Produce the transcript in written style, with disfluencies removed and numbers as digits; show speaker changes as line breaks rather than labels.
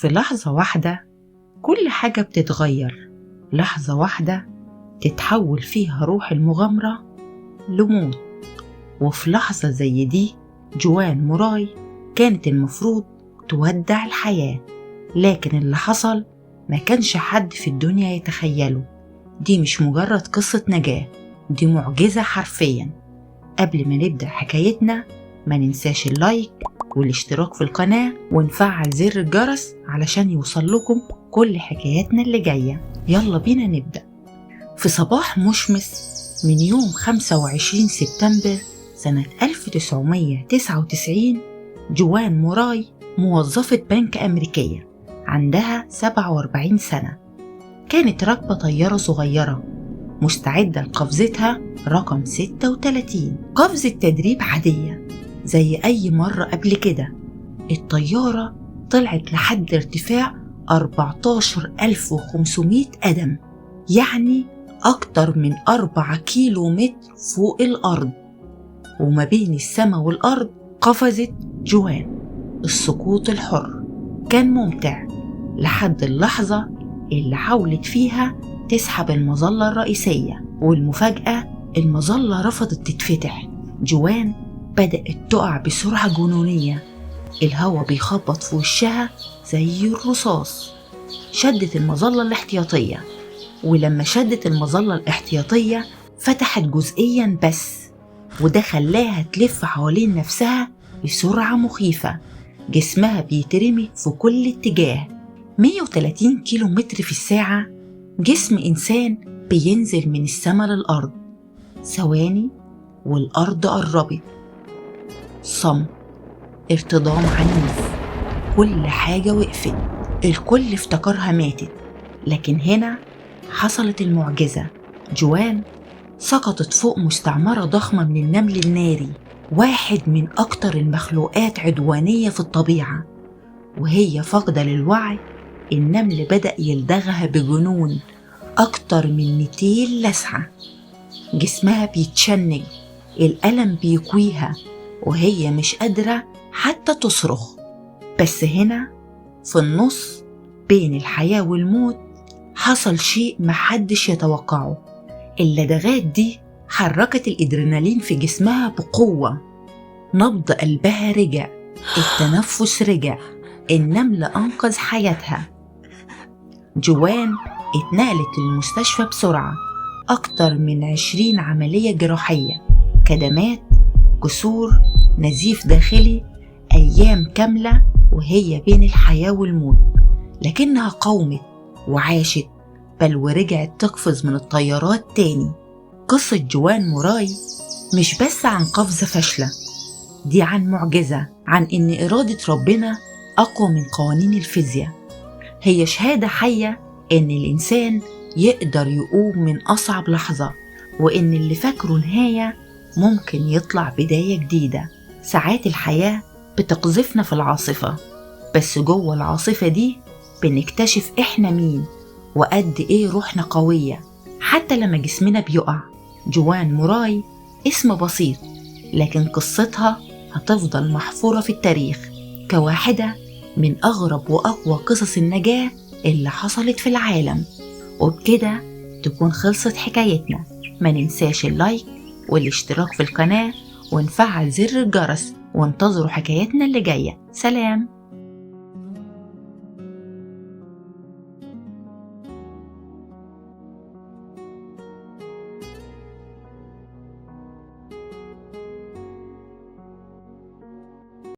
في لحظة واحدة كل حاجة بتتغير، لحظة واحدة تتحول فيها روح المغامرة لموت. وفي لحظة زي دي جوان موراي كانت المفروض تودع الحياة، لكن اللي حصل ما كانش حد في الدنيا يتخيله. دي مش مجرد قصة نجاة، دي معجزة حرفيا. قبل ما نبدأ حكايتنا ما ننساش ال like والاشتراك في القناة ونفعل زر الجرس علشان يوصل لكم كل حكاياتنا اللي جاية. يلا بينا نبدأ. في صباح مشمس من يوم 25 سبتمبر سنة 1999، جوان موراي موظفة بنك أمريكية عندها 47 سنة، كانت راكبة طيارة صغيرة مستعدة لقفزتها رقم 36، قفزة تدريب عادية زي أي مرة قبل كده. الطيارة طلعت لحد ارتفاع 14500 قدم، يعني أكتر من 4 كيلو متر فوق الأرض، وما بين السماء والأرض قفزت جوان. السقوط الحر كان ممتع لحد اللحظة اللي حاولت فيها تسحب المظلة الرئيسية، والمفاجأة المظلة رفضت تتفتح. جوان بدأت تقع بسرعة جنونية، الهوا بيخبط في وشها زي الرصاص. شدت المظلة الاحتياطية، ولما شدت المظلة الاحتياطية فتحت جزئيا بس، وده خلاها تلف حوالين نفسها بسرعة مخيفة، جسمها بيترمي في كل اتجاه. 130 كيلو متر في الساعة، جسم إنسان بينزل من السماء للأرض. ثواني والأرض قربت. صمت، ارتضام عنيف، كل حاجة وقفت، الكل افتكرها ماتت، لكن هنا حصلت المعجزة. جوان سقطت فوق مستعمرة ضخمة من النمل الناري، واحد من أكتر المخلوقات عدوانية في الطبيعة. وهي فاقدة للوعي، النمل بدأ يلدغها بجنون، أكتر من 200 لسعة. جسمها بيتشنج، الألم بيكويها، وهي مش قادرة حتى تصرخ. بس هنا في النص بين الحياة والموت حصل شيء محدش يتوقعه. اللدغات دي حركت الإدرينالين في جسمها بقوة، نبض قلبها رجع، التنفس رجع، النمل أنقذ حياتها. جوان اتنقلت للمستشفى بسرعة، أكتر من 20 عملية جراحية، كدمات، كسور، نزيف داخلي، أيام كاملة وهي بين الحياة والموت، لكنها قاومت وعاشت، بل ورجعت تقفز من الطيارات تاني. قصة جوان موراي مش بس عن قفزة فاشلة، دي عن معجزة، عن إن إرادة ربنا أقوى من قوانين الفيزياء. هي شهادة حية إن الإنسان يقدر يقوم من أصعب لحظة، وإن اللي فاكره نهاية ممكن يطلع بداية جديدة. ساعات الحياة بتقذفنا في العاصفة، بس جوه العاصفة دي بنكتشف إحنا مين وقد إيه روحنا قوية حتى لما جسمنا بيقع. جوان موراي اسم بسيط، لكن قصتها هتفضل محفورة في التاريخ كواحدة من أغرب وأقوى قصص النجاة اللي حصلت في العالم. وبكده تكون خلصت حكايتنا. ما ننساش ال like والاشتراك في القناة ونفعل زر الجرس، وانتظروا حكايتنا اللي جاية. سلام.